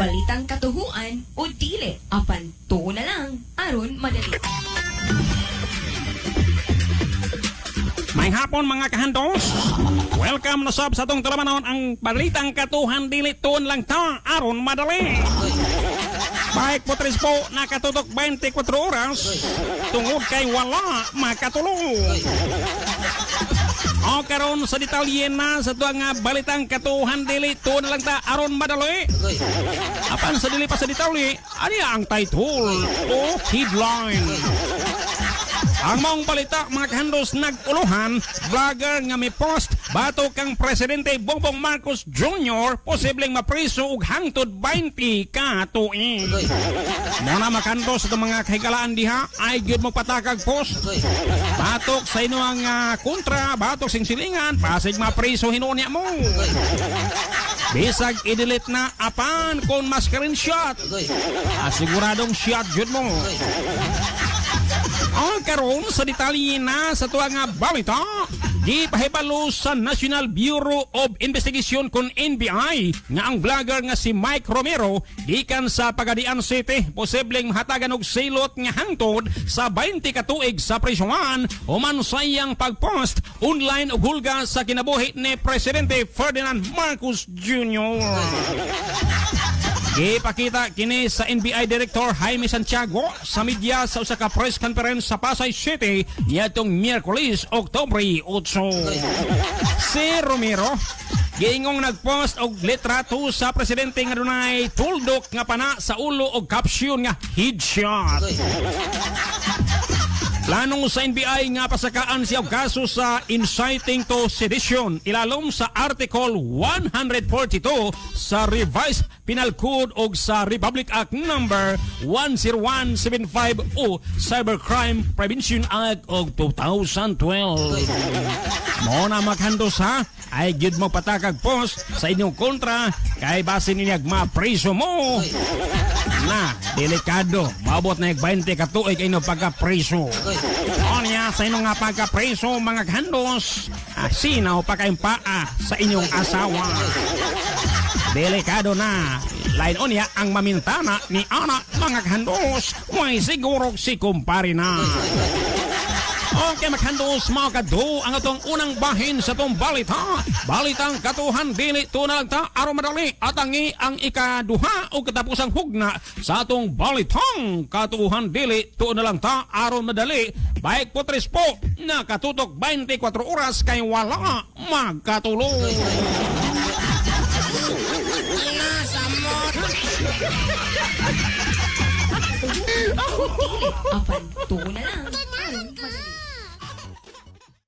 Balitang katuhuan o dili, apan tuo na lang aron madali. May hapon, mga kahandos. Welcome na sab sa atong talamanon, ang Balitang Katuhan Dili Tuon Lang Ta Aron Madali. Baik po tres po nakatutok 24 oras tungod kay wala makatulog. O karon sa detalye na sa tuwa nga Balitang Katuhan Dili Tuon Lang Ta Aron Madali. Apan sa dili pa sa detalye, ani ang title o headline. Ang maong balita, mga kahandos, nag-uluhan, vlogger nga may post batok kang Presidente Bongbong Marcos Jr. posibleng mapriso og hangtod 20 ka tuig. Muna makandos itong mga kahigalaan diha ay gyud mo patakag post. Batok sa ino ang kontra, batok sing silingan, pasig mapriso hinuon niya mo. Bisag i-delete na apan kung mas screenshot. Asiguradong shot jud mo. Ang karon sa detalye na sa tuwa nga balita, gipahibalo sa National Bureau of Investigation kon NBI nga ang vlogger nga si Mike Romero gikan sa Pagadian City posibleng mahatagan og silot nga hangtod sa 20 ka tuig sa prisohan human sa iyang pagpost online og hulga sa kinabuhi ni Presidente Ferdinand Marcos Jr. Gipakita kini sa NBI Director Jaime Santiago sa media sa usa ka press conference sa Pasay City niadtong Miyerkules, Oktubre 8. Si Romero giingong nagpost og litrato sa presidente nga dunay tuldok nga pana sa ulo og caption nga "headshot". Planong sa NBI nga pasakaan siya og kaso sa inciting to sedition ilalom sa Article 142 sa Revised Penal Code og sa Republic Act Number 10175 o Cybercrime Prevention Act of 2012. Mo na maghandos ha, ay gyud mo patakag post sa inyong kontra kay basin ninyag mapriso mo. Na, delikado. Maabot na 20 ka tuig inyong pagka-preso. Onya, sa inyong nga pagka-preso, mga kahandos, sinaw pa kayong paa sa inyong asawa. Delikado na. Lain unya ang mamintana ni Ana, mga kahandos, may siguro si kumpare na. Okay, makhandos, mga kado, ang atong unang bahin sa atong balita. Balitang Katuhan Dili Tuon Lang Ta Aron Madali at ang ikaduha o katapusang hugna sa atong Balitang Katuhan Dili Tuon Lang Ta Aron Madali. Baik po tres po, nakatutok 24 oras kay wala magkatulog. Nasa Apan tuo na lang aron madali.